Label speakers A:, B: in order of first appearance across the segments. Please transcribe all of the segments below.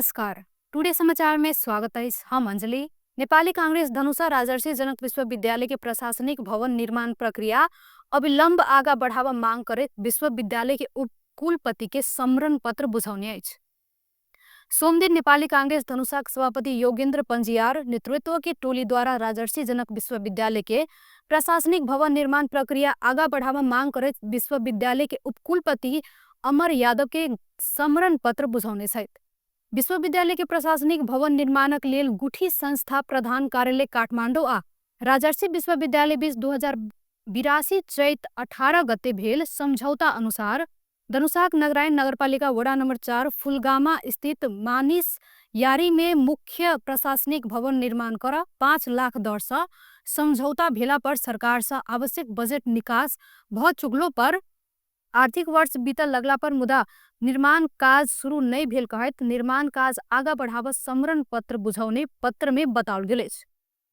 A: नमस्कार, टुडे समाचार में स्वागत अछि। हम अंजलि। नेपाली कांग्रेस धनुषा राजर्षि जनक विश्वविद्यालय के प्रशासनिक भवन निर्माण प्रक्रिया अविलंब आगा बढ़ावा मांग करैत विश्वविद्यालय के उपकुलपति के समरण पत्र बुझौने अछि। सोमदिन नेपाली कांग्रेस धनुषाक सभापति योगेन्द्र पंजियार नेतृत्व के टोली द्वारा राजर्षि जनक विश्वविद्यालय के प्रशासनिक भवन निर्माण प्रक्रिया आगा बढ़ावा मांग करैत विश्वविद्यालय के उपकुलपति अमर यादव के समरण पत्र बुझौने छथि। विश्वविद्यालय के प्रशासनिक भवन निर्माणक लेल गुठी संस्था प्रधान कार्यालय काठमाडौँ आ राजर्षि विश्वविद्यालय बीच 2082 चैत 18 गते भेल सम्झौता अनुसार धनुषाक नगरायण नगरपालिका वडा नम्बर 4 फुलगामा स्थित मानिस यारी में मुख्य प्रशासनिक भवन निर्माण कर 5 लाख दरसँ सम्झौता भेला पर सरकारसँ आवश्यक बजेट निकास भ चुकलो पर आर्थिक वर्ष बीतल लगला पर मुदा निर्माण काज शुरू नहि भेल कहैत निर्माण काज आगा बढ़ाव समरण पत्र बुझौने पत्र में बताओल गेल अछि।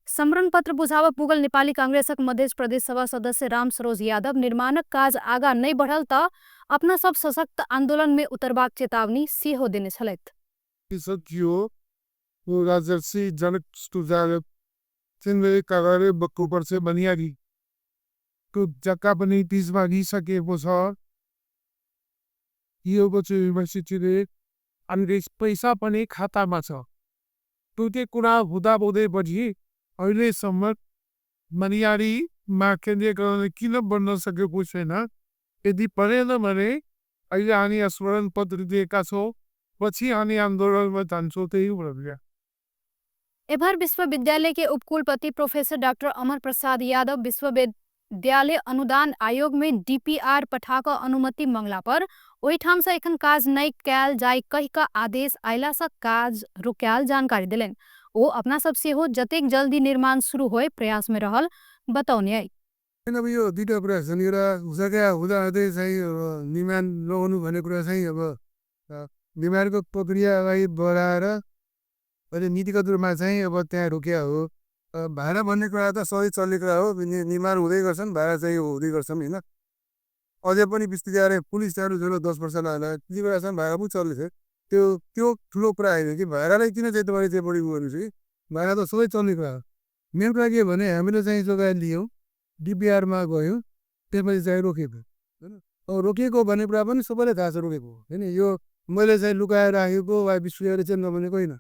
A: समरण पत्र बुझाव पुगल नेपाली कांग्रेसक मध्य प्रदेश सभा सदस्य राम सरोज यादव निर्माणक काज आगा नहि बढ़ल त अपना सब सशक्त आंदोलन में उतरबाक चेतावनी सेहो देने छलथि।
B: राजर्षि जनक कार्यालय बक्कुपर से बनियारी त्यो जग्गा पनि बिचमा लिइसकेको छ। यो युनिभर्सिटीले अनि पैसा पनि खातामा छ। त्यो कुरा हुँदा हुँदै पछि अहिलेसम्म मनियारीमा केन्द्रीयकरण किन बन्न सकेको छैन? यदि परेन भने अहिले हामी स्मरण पत्र दिएका छौँ, पछि हामी आन्दोलनमा जान्छौँ। त्यही प्रक्रिया।
A: एभर विश्वविद्यालय के उपकुलपति प्रोफेसर डाक्टर अमर प्रसाद यादव विश्वविद्यालय अनुदान आयोग में डीपीआर पठा कऽ अनुमति मंगला पर ओहिठाम से एखन काज नहि कयल जाय कहि कऽ आदेश अयला से काज रोकायल जानकारी देलनि। ओ अपना सब सेहो जतेक जल्दी निर्माण शुरू होय प्रयास में रहल बतौने अछि।
B: अब यो दुईटा कुरा छन्। एउटा जग्गा हुँदा हुँदै चाहिँ निर्माण नहुनु भन्ने कुरा चाहिँ अब निर्माणको प्रक्रियालाई बढाएर अहिले नीतिगत रूपमा चाहिँ अब त्यहाँ रोकिया हो। भाडा भन्ने कुरा त सधैँ चल्ने कुरा हो, निर्माण हुँदै गर्छन्, भाडा चाहिँ हुँदै गर्छन् होइन। अझै पनि विश्वविद्यालय पुलिस चालु थियो 10 वर्ष लाग्ला, त्यति बेलासम्म भाडा पनि चल्ने थियो। त्यो ठुलो कुरा होइन कि भाडालाई किन चाहिँ तपाईँले चाहिँ बढी गर्नु कि भाडा त सधैँ चल्ने कुरा हो। मेन कुरा के भने हामीले चाहिँ जग्गा लियौँ, डिपिआरमा गयौँ, त्यसपछि चाहिँ रोकेको होइन। अब रोकिएको भन्ने कुरा पनि सबैलाई थाहा छ रोकेको होइन। यो मैले चाहिँ लुकाएर राखेको वा विश्वविद्यालय चाहिँ नबनेको होइन।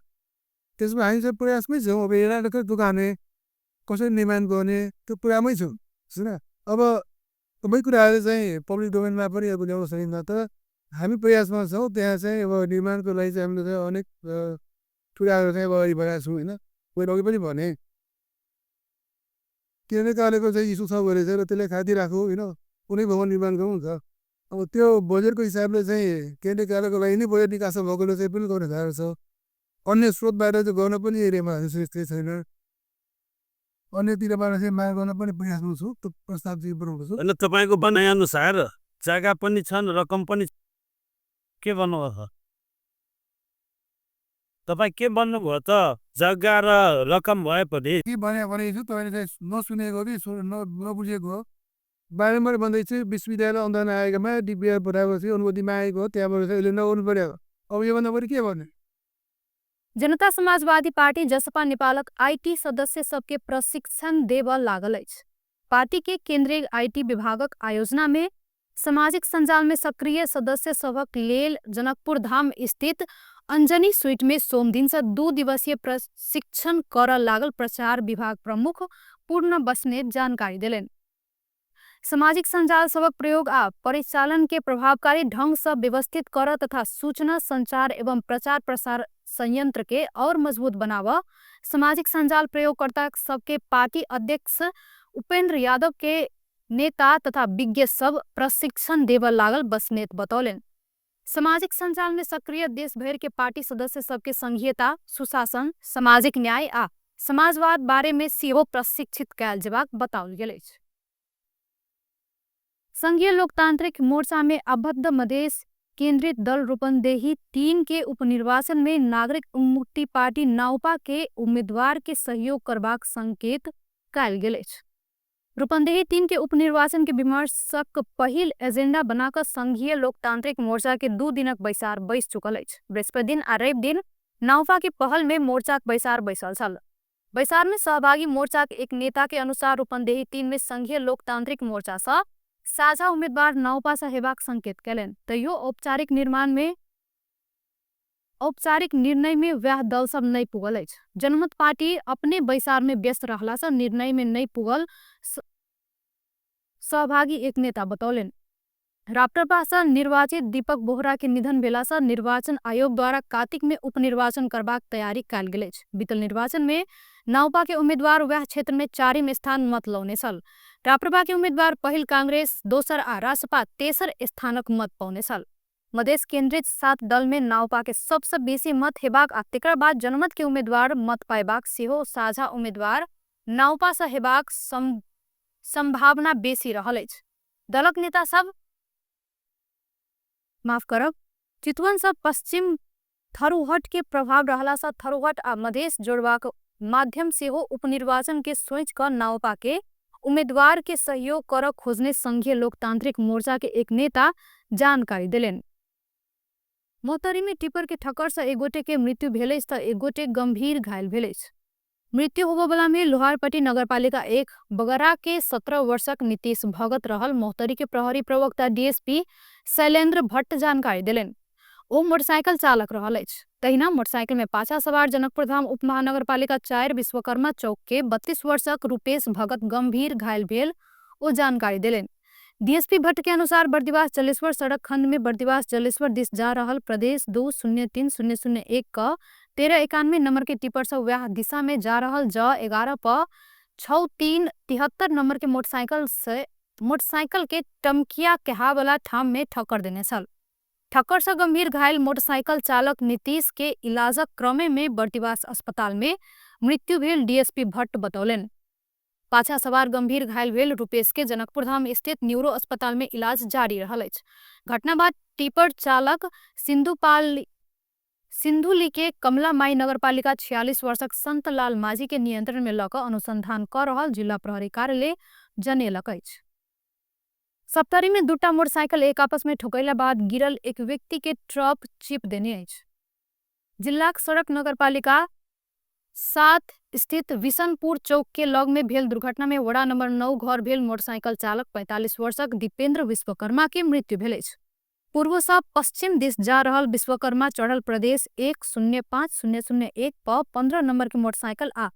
B: त्यसमा हामी चाहिँ प्रयासमै छौँ। अब यसलाई कसरी दोकाने, कसरी निर्माण गर्ने त्यो कुरामै छौँ होइन। अब सबै कुराहरू चाहिँ पब्लिक डोमेनमा पनि अब ल्याउन सकिँदैन, तर हामी प्रयासमा छौँ। त्यहाँ चाहिँ अब निर्माणको लागि चाहिँ हामीले चाहिँ अनेक कुराहरू चाहिँ अब अगाडि बढाएको छौँ होइन। मैले अघि पनि भने केन्द्रीय कार्यालयको चाहिँ इस्यु छ भने चाहिँ त्यसलाई खाँदिराखौँ होइन, कुनै भवन निर्माण गर्नु हुन्छ। अब त्यो बजेटको हिसाबले चाहिँ केन्द्रीय कार्यालयको लागि नै बजेट निकास भएकोले चाहिँ पनि गर्न गाह्रो छ। अन्य स्रोतबाट चाहिँ गर्न पनि एरियामा त्यस्तै छैन, अन्यतिरबाट चाहिँ माग गर्न पनि प्रयासमा छु, त्यो प्रस्ताव चाहिँ बनाउँदैछु।
C: होइन, तपाईँको भनाइअनुसार जग्गा पनि छन्, रकम पनि, के भन्नुभयो तपाईँ? के भन्नुभयो त? जग्गा र रकम भएपछि
B: के भने तपाईँले चाहिँ नसुनेको कि नबुझेको हो। बारम्बार भन्दैछु विश्वविद्यालय अनुदान आयोगमा डिपिआर पठाएको थियो, अनुमति मागेको हो, त्यहाँबाट चाहिँ अहिले नगर्नु पर्यो। अब योभन्दा बढी के भन्ने?
A: जनता समाजवादी पार्टी जसपा नेपालक IT सदस्य सबके प्रशिक्षण देबऽ लागल अछि। पार्टी के केंद्रीय IT विभागक आयोजना में सामाजिक संजाल में सक्रिय सदस्य सभक लेल जनकपुर धाम स्थित अंजनी स्वीट में सोमदिन से 2 दिवसीय प्रशिक्षण करऽ लागल प्रचार विभाग प्रमुख पूर्ण बस्नेत जानकारी देलनि। सामाजिक संजाल सभक प्रयोग आ परिचालन के प्रभावकारी ढंग से व्यवस्थित कर तथा सूचना संचार एवं प्रचार प्रसार संयंत्र के और मजबूत बनाव सामाजिक संजाल प्रयोगकर्ता सबके पार्टी अध्यक्ष उपेंद्र यादव के नेता तथा विज्ञ सब प्रशिक्षण देबऽ लागल बस्नेत बतौलनि। सामाजिक संजाल में सक्रिय देश भर के पार्टी सदस्य सबके संघीयता, सुशासन, सामाजिक न्याय आ समाजवाद बारे में सेहो प्रशिक्षित कयल जेबाक बताओल गेल अछि। संघीय लोकतांत्रिक मोर्चा में आबद्ध मधेश केंद्रित दल रूपन्देही 3 के उपनिर्वाचन में नागरिक उन्मुक्ति पार्टी नाउपा के उम्मीदवार के सहयोग करबाक संकेत कयल गेल अछि। रूपन्देही 3 के उपनिर्वाचन के विमर्शक पहिल एजेंडा बनाकर संघीय लोकतांत्रिक मोर्चा के 2 दिनक बैसार बैस चुकल अछि। बृहस्पति दिन आ रवि दिन नाउपा के पहल में मोर्चाक बैसार बैसल छल। बैसार में सहभागी मोर्चाक एक नेता के अनुसार रूपन्देही 3 में संघीय लोकतांत्रिक मोर्चा सँ साझा उम्मीदवार नाउपा सँ हेबाक संकेत कयलनि। तैयो औपचारिक निर्माण में औपचारिक निर्णय में वएह दल सब नहि पुगल अछि। जनमत पार्टी अपने बैसार में व्यस्त रहला सँ निर्णय में नहि पुगल सहभागी एक नेता बतौलनि। राप्टरपा सँ निर्वाचित दीपक बोहरा के निधन भेला सँ निर्वाचन आयोग द्वारा कार्तिक में उपनिर्वाचन करबाक तैयारी कयल गेल अछि। बीतल निर्वाचन में नाउपा के उम्मीदवार वएह क्षेत्र में 4म स्थान मत लौने छल। राप्रपा के उम्मीदवार पहिल, कांग्रेस दोसर आ रासपा तेसर स्थानक मत पौने छल। मधेश केंद्रित 7 दल में नाउपा के सबसँ बेसी मत हेबाक आ तेकर बाद जनमत के उम्मीदवार मत पायबाक सेहो साझा उम्मीदवार नाउपा सँ हेबाक संभावना बेसी रहल अछि। दलक नेता सब माफ करब चितवन सँ पश्चिम थरुहट के प्रभाव रहला सँ थरुहट आ मधेश जोड़बाक माध्यम सेहो उपनिर्वाचन के सोच क नाउपा के उम्मीदवार के सहयोग कर खोजने संघीय लोकतांत्रिक मोर्चा के एक नेता जानकारी देलनि। मोहतरी में टिपर के ठक्कर से एक गोटे के मृत्यु भेल अछि त एक गोटे गंभीर घायल भेल अछि। मृत्यु होबयवला में लोहारपट्टी नगरपालिका 1 बगरा के 17 वर्षक नीतीश भगत रहल मोहतरी के प्रहरी प्रवक्ता डीएसपी शैलेंद्र भट्ट जानकारी देलनि। ओ मोटरसाइकिल चालक रहल अछि। तहिना मोटरसाइकिल में पाछा सवार जनकपुरधाम उपमहानगरपालिका 4 विश्वकर्मा चौक के 32 वर्षक रूपेश भगत गंभीर घायल भेल ओ जानकारी देलनि। डीएसपी भट्ट के अनुसार बर्दिवास जलेश्वर सड़क खंड में बर्दिवास जलेश्वर दिस जा रहल प्रदेश 2 0 3 0 0 1 क 1391 नंबर के टिपर से वह दिशा में जा रहल ज 11 प 6 3 73 नंबर के मोटरसाइकिल के टमकिया कहावला ठाम में ठक्कर देने छल। ठक्कर से गंभीर घायल मोटरसाइकिल चालक नीतीश के इलाजक क्रमे में बर्दिवास अस्पताल में मृत्यु भेल डीएसपी भट्ट बतौलनि। पाछा सवार गंभीर घायल भेल रूपेश के जनकपुरधाम स्थित न्यूरो अस्पताल में इलाज जारी रहल अछि। घटना बाद टिपर चालक सिंधुली के कमला माई नगरपालिका 46 वर्षक संतलाल माझी के नियंत्रण में लऽ कऽ अनुसंधान कऽ रहल जिला प्रहरी कार्यालय जनेलक अछि। सप्तरी में 2टा मोटरसाइकिल एक आपस में ठोकैला बाद गिरल एक व्यक्ति के ट्रक चिप देने अछि। जिलाक सड़क नगरपालिका 7 स्थित विशनपुर चौक के लग में भेल दुर्घटना में वड़ा नंबर 9 घर भेल मोटरसाइकिल चालक 45 वर्षक दीपेंद्र विश्वकर्मा के मृत्यु भेल अछि। पूर्व सँ पश्चिम दिस जा रहल विश्वकर्मा चढ़ल प्रदेश 1 0 5 0 0 1 प 15 नंबर के मोटरसाइकिल आ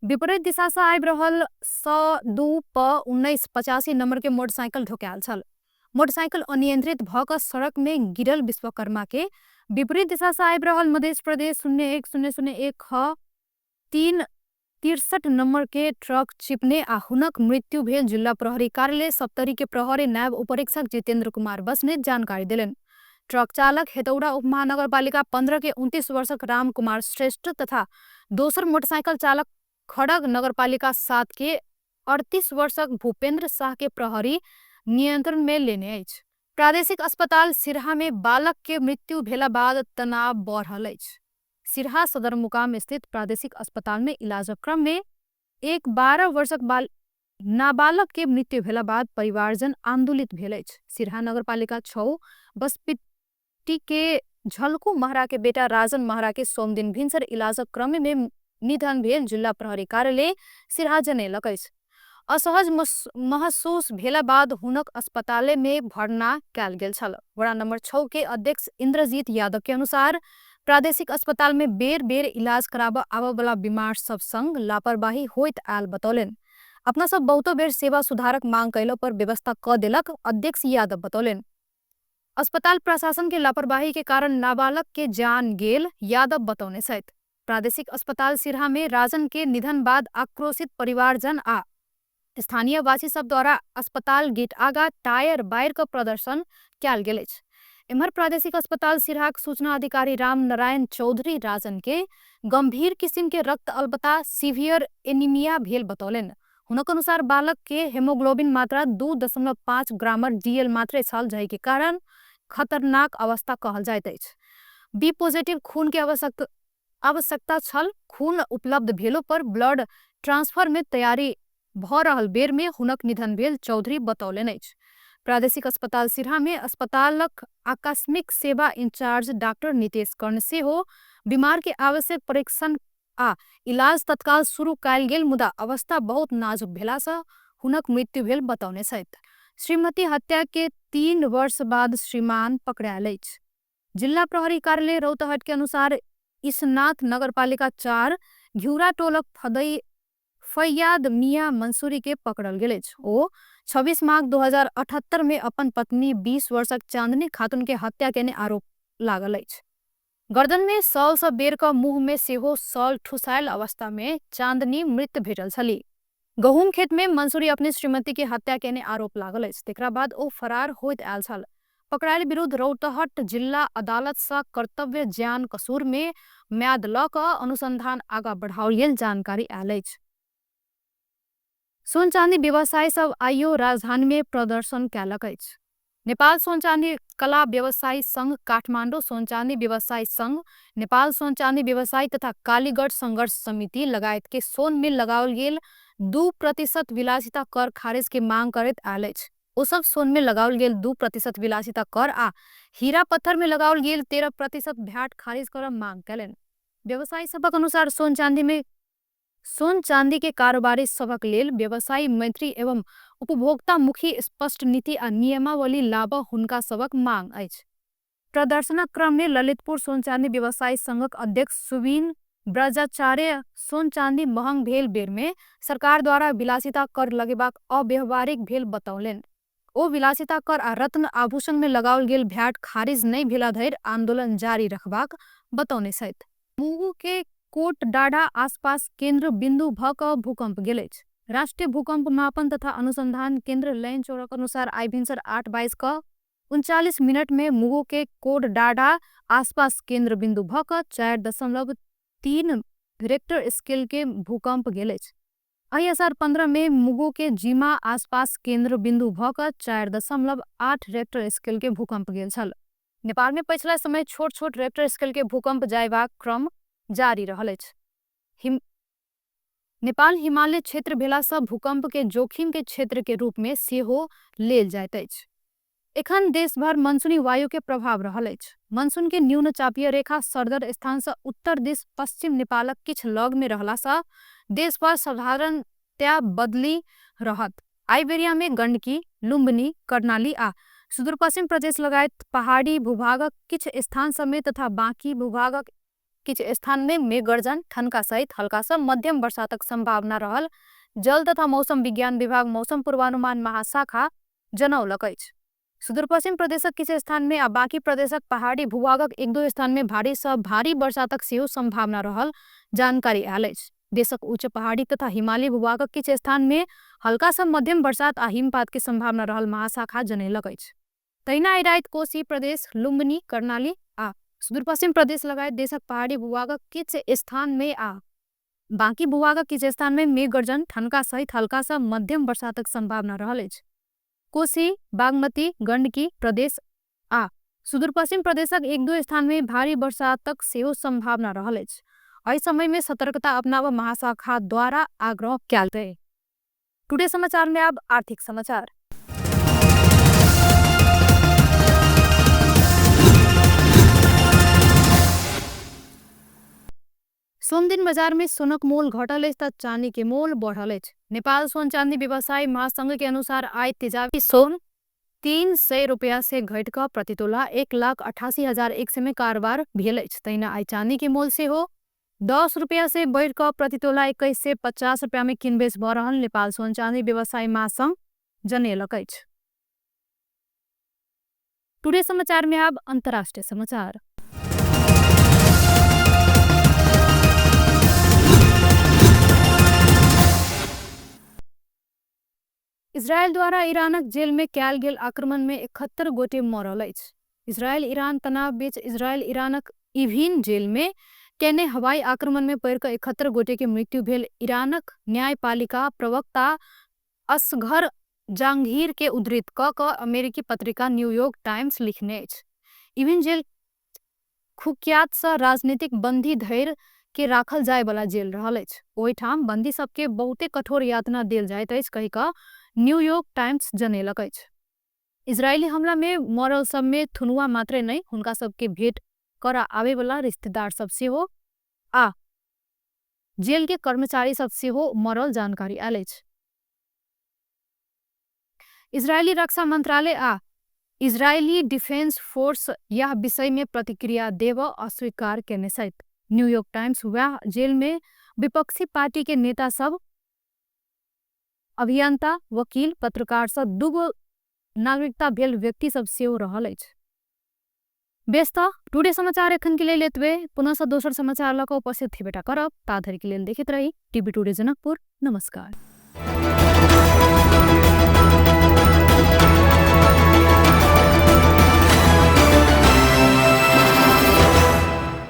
A: विपरीत दिशा से आबि रहल 102 प 19 85 नंबर के मोटरसाइकिल ढोकायल छल। मोटरसाइकिल अनियंत्रित भ क सड़क में गिरल विश्वकर्मा के विपरीत दिशा से आबि रहल मध्य प्रदेश 0 1 0 0 1 ख 3 63 नंबर के ट्रक चिपने आ हुनक मृत्यु भेल जिला प्रहरी कार्यालय सप्तरी के प्रहरी नायब उपरीक्षक जितेंद्र कुमार बस्नेत जानकारी देलनि। ट्रक चालक हेतौड़ा उपमहानगरपालिका 15 के 29 वर्षक राम कुमार श्रेष्ठ तथा दोसर मोटरसाइकिल चालक खड़ग नगरपालिका 7 के 38 वर्षक भूपेंद्र शाह के प्रहरी नियंत्रण में लेने अछि। प्रादेशिक अस्पताल सिरहा में बालक के मृत्यु भेला बाद तनाव बढ़ल अछि। सिरहा सदरमुकाम स्थित प्रादेशिक अस्पताल में इलाजक क्रम में एक 12 वर्षक नाबालक के मृत्यु भेला बाद परिवारजन आंदोलित भेल अछि। सिरहा नगरपालिका 6 बसपिट्टी के झलकू महरा के बेटा राजन महरा के सोमदिन भिनसर इलाजक क्रम में निधन भेल जिला प्रहरी कार्यालय सिरहा जनेलक अछि। असहज महसूस भेला बाद हुनक अस्पताल में भर्ना कयल गेल छल। वडा नंबर 6 के अध्यक्ष इंद्रजीत यादव के अनुसार प्रादेशिक अस्पताल में बेर बेर इलाज कराबऽ आबऽ वाला बीमार सब संग लापरवाही होइत आयल बतौलनि। अपना सब बहुतो बेर सेवा सुधारक मांग कयलो पर व्यवस्था क देलक अध्यक्ष यादव बतौलनि। अस्पताल प्रशासन के लापरवाही के कारण नाबालक के जान गेल यादव बतौने छथि। प्रादेशिक अस्पताल सिरहा में राजन के निधन बाद आक्रोशित परिवारजन आ स्थानीयवासी सब द्वारा अस्पताल गेट आगा टायर बायर के प्रदर्शन कयल गेल अछि। एम्हर प्रादेशिक अस्पताल सिरहाक सूचना अधिकारी राम नारायण चौधरी राजन के गंभीर किसिम के रक्त अल्पता सीवियर एनीमिया भेल बतौलनि। हुनक अनुसार बालक के हेमोग्लोबिन मात्रा 2.5 ग्रामर डीएल मात्रे छल, जाहि के कारण खतरनाक अवस्था कहल जाइत अछि। बी पॉजिटिव खून के आवश्यकता छल। खून उपलब्ध भेलो पर ब्लड ट्रांसफर में तैयारी भ रहल बेर में हुनक निधन भेल चौधरी बतौलनि अछि। प्रादेशिक अस्पताल सिरहा में अस्पतालक आकस्मिक सेवा इंचार्ज डॉक्टर नितेश कर्ण सेहो बीमार के आवश्यक परीक्षण आ इलाज तत्काल शुरू कयल गेल, मुदा अवस्था बहुत नाजुक भेलासँ हुनक मृत्यु भेल बतौने छथि। श्रीमती हत्या के 3 वर्ष बाद श्रीमान पकड़ायल अछि। जिल्ला प्रहरी कार्यालय रौतहट के अनुसार ईशनाथ नगरपालिका 4 घिउरा टोलक फदई फैयाद मिया मंसूरी के पकड़ल गेल अछि। ओ 26 माघ 2078 में अपन पत्नी 20 वर्षक चांदनी खातून के हत्या केने आरोप लागल अछि। गर्दन में सॉल सँ बेर क मुंह में सेहो सॉल ठुसायल अवस्था में चांदनी मृत भेटल छली। गहूम खेत में मंसूरी अपने श्रीमती के हत्या केने आरोप लागल अछि। तेकरा बाद ओ फरार होइत आयल छल। पकड़ायल विरुद्ध रौतहट जिल्ला अदालत सँ कर्तव्य ज्ञान कसूर में म्याद ल क अनुसंधान आगा बढ़ाओल गेल जानकारी आयल अछि। सोन चांदी व्यवसायी सब आइयो राजधानी में प्रदर्शन कयलक अछि। नेपाल सोन चांदी कला व्यवसायी संघ, काठमाडौँ सोन चांदी व्यवसायी संघ, नेपाल सोन चांदी व्यवसायी तथा कालीगढ़ संघर्ष समिति लगायत के सोन में लगाओल गेल 2% विलासिता कर खारिज के मांग करैत आयल अछि। ओ सब सोन में लगाओल गेल 2% विलासिता कर आ हीरा पत्थर में लगाओल गेल 13% भ्याट खारिज कर मांग कयलनि। व्यवसायी सबक अनुसार सोन चांदी के कारोबारी सबक लेल व्यवसायी मैत्री एवं उपभोक्ता मुखी स्पष्ट नीति आ नियमावली लाभ हुनका सबक मांग अछि। प्रदर्शनक क्रम में ललितपुर सोन चांदी व्यवसायी संघक अध्यक्ष सुवीन ब्रजाचार्य सोन चांदी महंग भेल बेर में सरकार द्वारा विलासिता कर लगेबाक अव्यवहारिक भेल बतौलनि। ओ विलासिता कर आ रत्न आभूषण में लगाओल गेल भ्याट खारिज नहि भेला धरि आंदोलन जारी रखबाक बतौने छथि। मुगु के कोट डाडा आसपास केंद्र बिंदु भ क भूकंप गेल अछि। राष्ट्रीय भूकंप मापन तथा अनुसंधान केंद्र लैनचौरक अनुसार आइ भिनसर 8:22:39 में मुगु के कोट डाडा आसपास केंद्र बिंदु भ क 4.3 रेक्टर स्केल के भूकंप गेल अछि। एहि असार 15 में मुगु के जीमा आसपास केंद्र बिंदु भ क 4.8 रेक्टर स्केल के भूकंप गेल छल। नेपाल में पछिला समय छोट छोट रेक्टर स्केल के भूकंप जायबाक क्रम जारी रहल अछि। नेपाल हिमालय क्षेत्र भेलासँ भूकंप के जोखिम के क्षेत्र के रूप में सेहो लेल जाइत अछि। एखन देशभर मनसूनी वायु के प्रभाव रहल अछि। मनसून के न्यून चापीय रेखा सरदर स्थान से उत्तर दिस पश्चिम नेपालक किछु लग में रहलासँ देशभर साधारणतया बदली रहत। आइबेरिया में गंडकी, लुम्बिनी, कर्णाली आ सुदूरपश्चिम प्रदेश लगायत पहाड़ी भूभागक किछु स्थान समेत तथा बाकी भूभागक किछु स्थान में मेघगर्जन ठनका सहित हल्का सँ मध्यम बरसातक संभावना रहल जल तथा मौसम विज्ञान विभाग मौसम पूर्वानुमान महाशाखा जनौलक अछि। सुदूरपश्चिम प्रदेशक किछु स्थान में आ बाकी प्रदेशक पहाड़ी भूभागक एक दो स्थान में भारी सँ भारी बरसातक सेहो संभावना रहल जानकारी आयल अछि। देशक उच्च पहाड़ी तथा हिमालय भूभागक किछु स्थान में हल्का सँ मध्यम बरसात आ हिमपात के संभावना रहल महाशाखा जनैलक अछि। तहिना आइ राति कोशी प्रदेश, लुम्बिनी, कर्णाली आ सुदूरपश्चिम प्रदेश लगायत देशक पहाड़ी भूभागक किछु स्थान में आ बाकी भूभागक किछु स्थान में मेघगर्जन ठनका सहित हल्का सँ मध्यम बरसातक संभावना रहल अछि। कोशी, बागमती, गंडकी प्रदेश आ सुदूरपश्चिम प्रदेशक एक दो स्थान में भारी बरसातक सेहो संभावना रहल अछि। एहि समय में सतर्कता अपनाव महाशाखा द्वारा आग्रह कयल गेल। टुडे समाचार में अब आर्थिक समाचार। सोमदिन बाजार में सोनक मोल घटल अछि त चांदी के मोल बढ़ल अछि। नेपाल सोन चांदी व्यवसायी महासंघ के अनुसार आइ तेजाबी सोन 300 रुपया से घटि कऽ प्रति तोला 1,88,100 में कारोबार भेल अछि। तहिना आइ चांदी के मोल सेहो 10 रुपया से बढ़ि कऽ प्रति तोला 2150 रुपया में किनबेच भऽ रहल नेपाल सोन चांदी व्यवसायी महासंघ जनेलक अछि। टुडे समाचार में अब अंतर्राष्ट्रीय समाचार। इजरायल द्वारा ईरानक जेल में कयल गेल आक्रमण में 71 गोटे मरल अछि। इजरायल ईरान तनाव बीच इजरायल ईरानक इभिन जेल में केने हवाई आक्रमण में पड़ि कऽ 71 गोटे के मृत्यु भेल ईरानक न्यायपालिका प्रवक्ता असघर जांगीर के उद्धृत कऽ कऽ अमेरिकी पत्रिका न्यूयॉर्क टाइम्स लिखने अछि। इभिन जेल कुख्यात सँ राजनीतिक बंदी धरि के राखल जाय वाला जेल रहल अछि। ओहिठाम बंदी सबके बहुते कठोर यातना देल जाइत अछि कहि कऽ न्यूयॉर्क टाइम्स जनेलक अछि। इजरायली हमला में मरल सब में थुनुआ मात्रे नहीं हुनका सबके भेंट करऽ आबैवला रिश्तेदार सब सेहो आ जेल के कर्मचारी सब सेहो मरल जानकारी आयल अछि। इजरायली रक्षा मंत्रालय आ इजरायली डिफेंस फोर्स यह विषय में प्रतिक्रिया देव अस्वीकार केने छथि। न्यूयॉर्क टाइम्स वह जेल में विपक्षी पार्टी के नेता सब, अभियंता, वकील, पत्रकार सब दुगो नागरिकता भेल व्यक्ति सब सेहो रहल अछि। बेस त टुडे समाचार एखन के लेल एतबे। पुनः सँ दोसर समाचार लऽ कऽ उपस्थित हेबेटा करब, ता धरि के लेल देखैत रही टीवी टुडे जनकपुर। नमस्कार।